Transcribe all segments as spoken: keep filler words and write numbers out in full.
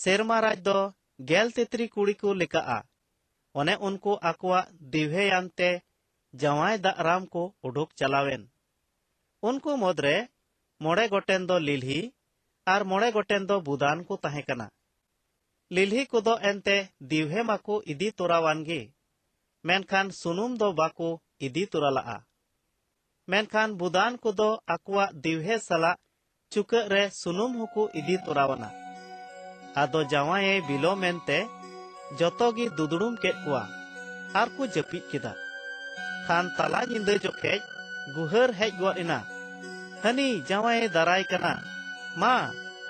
ᱥᱮᱨᱢᱟ ᱨᱟᱡᱽ ᱫᱚ ᱜᱮᱞ ᱛᱤᱛᱨᱤ ᱠᱩᱲᱤ ᱠᱚ ᱞᱮᱠᱟᱜᱼᱟ᱾ ᱚᱱᱮ ᱩᱱᱠᱩ ᱟᱠᱚᱣᱟᱜ ᱫᱤᱣᱦᱮᱭᱟᱱ ᱛᱮ ᱡᱟᱶᱟᱭ ᱫᱟᱜ ᱨᱟᱢ ᱠᱚ ᱩᱰᱩᱠ ᱪᱟᱞᱟᱣᱮᱱ᱾ ᱩᱱᱠᱩ ᱢᱩᱫᱽᱨᱮ ᱢᱚᱬᱮ ᱜᱚᱴᱮᱱ ᱫᱚ ᱞᱤᱞᱦᱤ ᱟᱨ ᱢᱚᱬᱮ ᱜᱚᱴᱮᱱ ᱫᱚ ᱵᱩᱫᱟᱱ ᱠᱚ ᱛᱟᱦᱮᱸ ᱠᱟᱱᱟ᱾ ᱞᱤᱞᱦᱤ ᱠᱚᱫᱚ ᱮᱱᱛᱮ ᱫᱤᱣᱦᱮ ᱢᱟᱠᱚ ᱤᱫᱤ ᱛᱚᱨᱟᱣᱟᱱ ᱜᱮ, ᱢᱮᱱᱠᱷᱟᱱ ᱥᱩᱱᱩᱢ ᱫᱚ ᱵᱟᱠᱚ ᱤᱫᱤ ᱛᱚᱨᱟ ᱞᱟᱜᱼᱟ᱾ ᱢᱮᱱᱠᱷᱟᱱ ᱵᱩᱫᱟᱱ ᱠᱚᱫᱚ ᱟᱠᱚᱣᱟᱜ ᱫᱤᱣᱦᱮ ᱥᱟᱞᱟᱜ ᱪᱩᱠᱟᱹᱜ ᱨᱮ ᱥᱩᱱᱩᱢ ᱦᱚᱸᱠᱚ ᱤᱫᱤ ᱛᱚᱨᱟᱣᱟᱱᱟ᱾ ᱟᱫᱚ ᱡᱟᱶᱟᱭᱮ ᱵᱤᱞᱚᱢ ᱮᱱᱛᱮ ᱡᱚᱛᱚ ᱜᱮ ᱫᱩᱫᱲᱩᱢ ᱠᱮᱫ ᱠᱚᱣᱟ ᱟᱨ ᱠᱚ ᱡᱟᱹᱯᱤᱫ ᱠᱮᱫᱟ᱾ ᱠᱷᱟᱱ ᱛᱟᱞᱟ ᱧᱤᱫᱟᱹ ᱡᱚᱠᱷᱮᱡ ᱜᱩᱦᱟᱹᱨ ᱦᱮᱡ ᱜᱚᱫ ᱮᱱᱟ, "ᱦᱟᱹᱱᱤ ᱡᱟᱶᱟᱭᱮ ᱫᱟᱨᱟᱭ ᱠᱟᱱᱟ, ᱢᱟ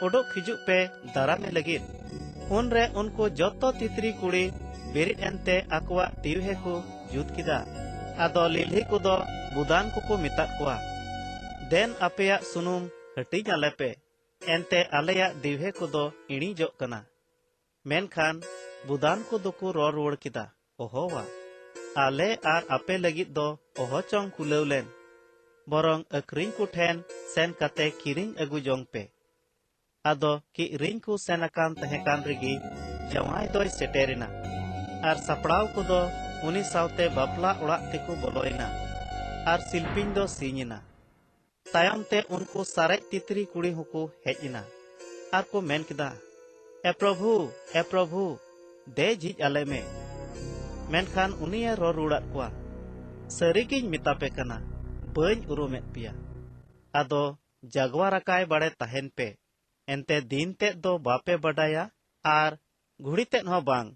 ᱚᱰᱚᱠ ᱦᱤᱡᱩᱜ ᱯᱮ ᱫᱟᱨᱟᱢᱮ ᱞᱟᱹᱜᱤᱫ᱾" ᱩᱱᱨᱮ ᱩᱱᱠᱩ ᱡᱚᱛᱚ ᱛᱤᱛᱨᱤ ᱠᱩᱲᱤ ᱵᱮᱨᱮᱫ ᱮᱱᱛᱮ ᱟᱠᱚᱣᱟᱜ ᱫᱤᱣᱦᱮ ᱠᱚ ᱡᱩᱛ ᱠᱮᱫᱟ᱾ ᱟᱫᱚ ᱞᱤᱞᱦᱤ ᱠᱚᱫᱚ ᱵᱩᱫᱟᱱ ᱠᱚᱠᱚ ᱢᱮᱛᱟᱫ ᱠᱚᱣᱟ, "ᱫᱮᱱ ᱟᱯᱮᱭᱟᱜ ᱥᱩᱱᱩᱢ ᱦᱟᱹᱴᱤᱧ ᱟᱞᱮ ᱯᱮ, ᱮᱱᱛᱮ ᱟᱞᱮᱭᱟᱜ ᱫᱤᱣᱦᱮ ᱠᱚᱫᱚ ᱤᱬᱤᱡᱚᱜ ᱠᱟᱱᱟ᱾" ᱢᱮᱱᱠᱷᱟᱱ ᱵᱩᱫᱟᱱ ᱠᱚᱫᱚ ᱠᱚ ᱨᱚᱲ ᱨᱩᱣᱟᱹᱲ ᱠᱮᱫᱟ, "ᱚᱦᱚᱣᱟ, ᱟᱞᱮ ᱟᱨ ᱟᱯᱮ ᱞᱟᱹᱜᱤᱫ ᱫᱚ ᱚᱦᱚ ᱪᱚᱝ ᱠᱩᱞᱟᱹᱣ ᱞᱮᱱ, ᱵᱚᱨᱚᱝ ᱟᱹᱠᱷᱨᱤᱧ ᱠᱚ ᱴᱷᱮᱱ ᱥᱮᱱ ᱠᱟᱛᱮ ᱠᱤᱨᱤᱧ ᱟᱹᱜᱩ ᱡᱚᱝ ᱯᱮ᱾" ᱟᱫᱚ ᱠᱤᱨᱤᱧ ᱠᱚ ᱥᱮᱱ ᱟᱠᱟᱱ ᱛᱟᱦᱮᱸ ᱠᱟᱱ ᱨᱮᱜᱮ ᱡᱟᱶᱟᱭ ᱫᱚᱭ ᱥᱮᱴᱮᱨᱮᱱᱟ, ᱟᱨ ᱥᱟᱯᱲᱟᱣ ᱠᱚᱫᱚ ᱩᱱᱤ ᱥᱟᱶᱛᱮ ᱵᱟᱯᱞᱟ ᱚᱲᱟᱜ ᱛᱮᱠᱚ ᱵᱚᱞᱚᱭᱮᱱᱟ, ᱟᱨ ᱥᱤᱞᱯᱤᱧ ᱫᱚ ᱥᱤᱧ ᱮᱱᱟ᱾ ᱛᱟᱭᱚᱢ ᱛᱮ ᱩᱱᱠᱩ ᱥᱟᱨᱮᱡ ᱛᱤᱛᱨᱤ ᱠᱩᱲᱤ ᱦᱚᱸᱠᱚ ᱦᱮᱡ ᱮᱱᱟ, ᱟᱨ ᱠᱚ ᱢᱮᱱ ᱠᱮᱫᱟ, "ᱮ ᱯᱨᱚᱵᱷᱩ, ᱮ ᱯᱨᱚᱵᱷᱩ, ᱫᱮ ᱡᱷᱤᱡ ᱟᱞᱮ ᱢᱮ᱾" ᱢᱮᱱᱠᱷᱟᱱ ᱩᱱᱤᱭᱮ ᱨᱚᱲ ᱨᱩᱣᱟᱹᱲᱟᱫ ᱠᱚᱣᱟ, "ᱥᱟᱹᱨᱤᱜᱤᱧ ᱢᱮᱛᱟ ᱯᱮ ᱠᱟᱱᱟ, ᱵᱟᱹᱧ ᱩᱨᱩᱢᱮᱫ ᱯᱮᱭᱟ᱾ ᱟᱫᱚ ᱡᱟᱜᱣᱟᱨ ᱟᱠᱟᱭ ᱵᱟᱲᱮ ᱛᱟᱦᱮᱱ ᱯᱮ, ᱮᱱᱛᱮ ᱫᱤᱱ ᱛᱮᱫ ᱫᱚ ᱵᱟᱯᱮ ᱵᱟᱰᱟᱭᱟ ᱟᱨ ᱜᱷᱩᱲᱤ ᱛᱮᱫ ᱦᱚᱸ ᱵᱟᱝ,